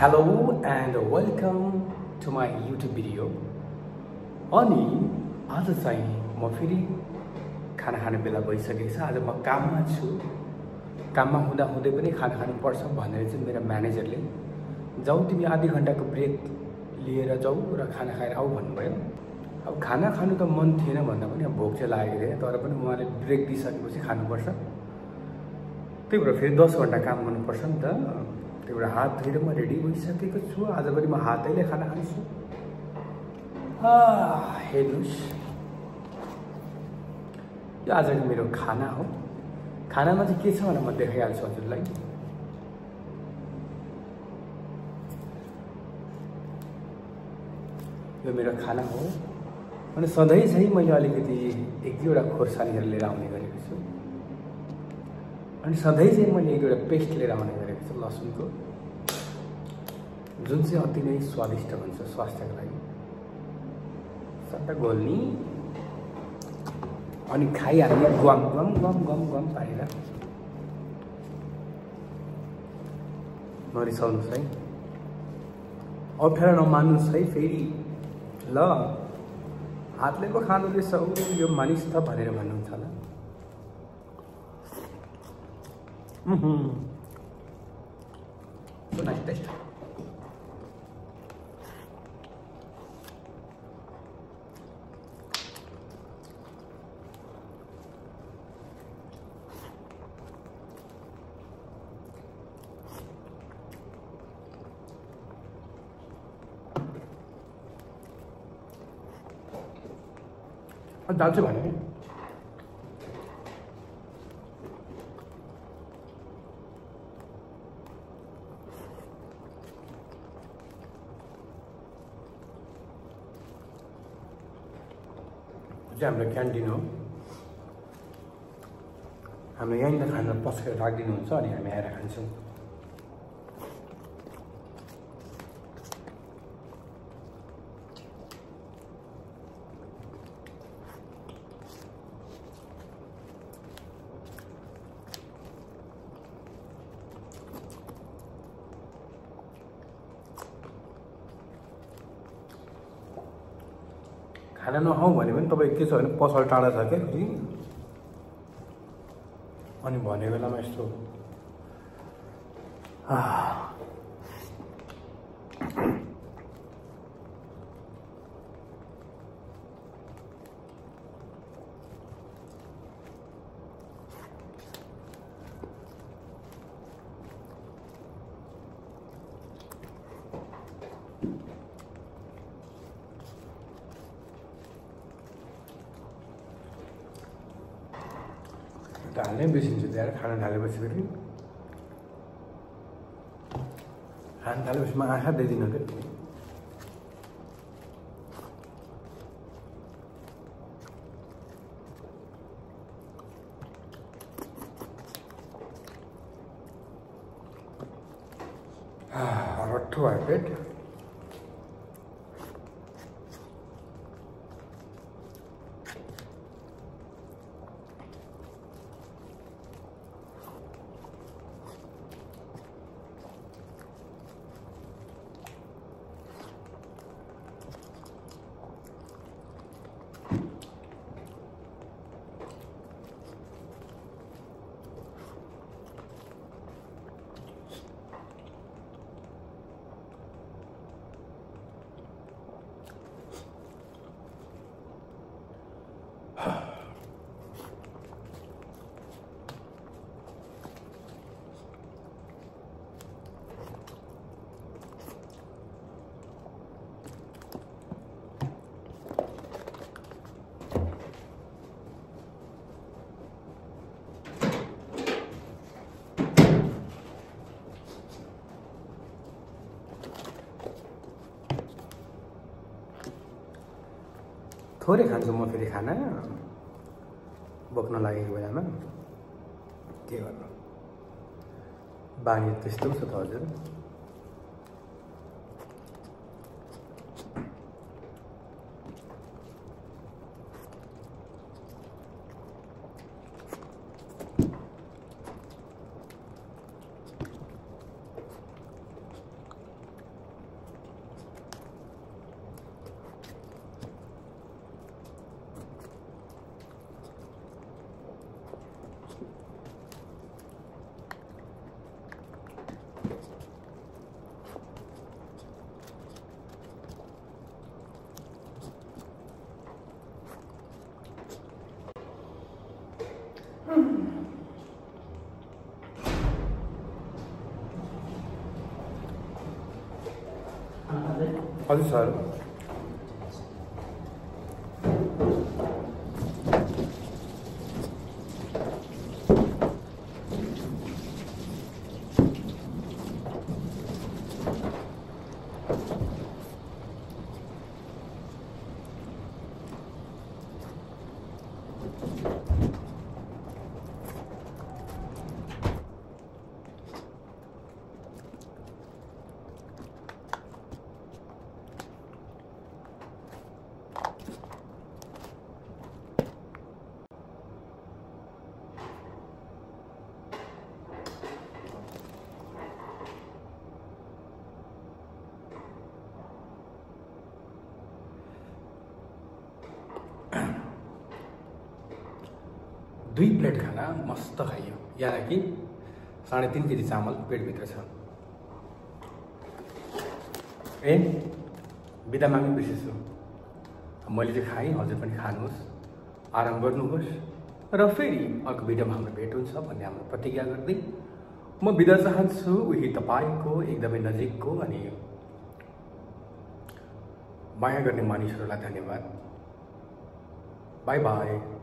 Hello and welcome to my YouTube video. अनि आज चाहिँ म फेरि खाना खाने बेला भइसकेको छ। आज म काममा छु। काममा हुँदा हुँदै पनि खाना खानु पर्छ भनेर चाहिँ मेरो म्यानेजरले जाऊ तिमी आधी घण्टाको ब्रेक लिएर जाऊ र खाना खाएर आऊ भन्नुभयो। अब खाना खानु त मन थिएन भन्दा पनि अब भोक चाहिँ लागेको थियो, तर पनि उहाँले ब्रेक दिइसकेपछि खानुपर्छ। त्यही भएर फेरि 10 घण्टा काम गर्नुपर्छ नि त। त्यही भएर हात धोएर म रेडी भइसकेको छु। आज पनि म हातैले खाना खान्छु। हेर्नुहोस्, यो आजको मेरो खाना हो। खानामा चाहिँ के छ भनेर म देखाइहाल्छु हजुरलाई। यो मेरो खाना हो। अनि सधैँ चाहिँ मैले अलिकति एक दुईवटा खोर्सानीहरू लिएर आउने गरेको छु। अनि सधैँ चाहिँ मैले एक दुईवटा पेस्ट लिएर आउने गरेको छु लसुनको, जुन चाहिँ अति नै स्वादिष्ट हुन्छ स्वास्थ्यको लागि। सट्टा घोल्नी अनि खाइहाल्ने गम गम गम गम गम पारेर। नरिसाउनुहोस् है, अप्ठ्यारो नमान्नुहोस् है। फेरि ल हातले पो खानु रहेछ यो मानिस त भनेर भन्नुहुन्छ होला। So nice taste. दाल चाहिँ भने हाम्रो क्यान्टिन हो। हाम्रो यहीँनिर खाना पस्केर राखिदिनुहुन्छ अनि हामी आएर खान्छौँ। खाना नखाउँ भने पनि तपाईँ के छ भने पसल टाढा छ क्या फेरि। अनि भने बेलामा यस्तो हाल्नै बिर्सिन्छु त्यहाँ। खाना थालेपछि फेरि खाना थालेपछि म आँखा दिँदिनँ क्या। रट्ठो भयो पेट। थोरै खान्छु म फेरि खाना बोक्न लागेको बेलामा। के गर्नु, बानी त्यस्तो छ त हजुर। हजुर सर। दुई प्लेट खाना मस्त खाइयो, यहाँ कि 3.5 केजी चामल पेटभित्र छ। बिदा माग्नु बिर्सेछु। मैले चाहिँ खाएँ, हजुर पनि खानुहोस्, आराम गर्नुहोस् र फेरि अर्को भिडियोमा हाम्रो भेट हुन्छ भन्ने हाम्रो प्रतिज्ञा गर्दै म बिदा चाहन्छु। उही तपाईँको एकदमै नजिकको अनि माया गर्ने मानिसहरूलाई धन्यवाद। By by.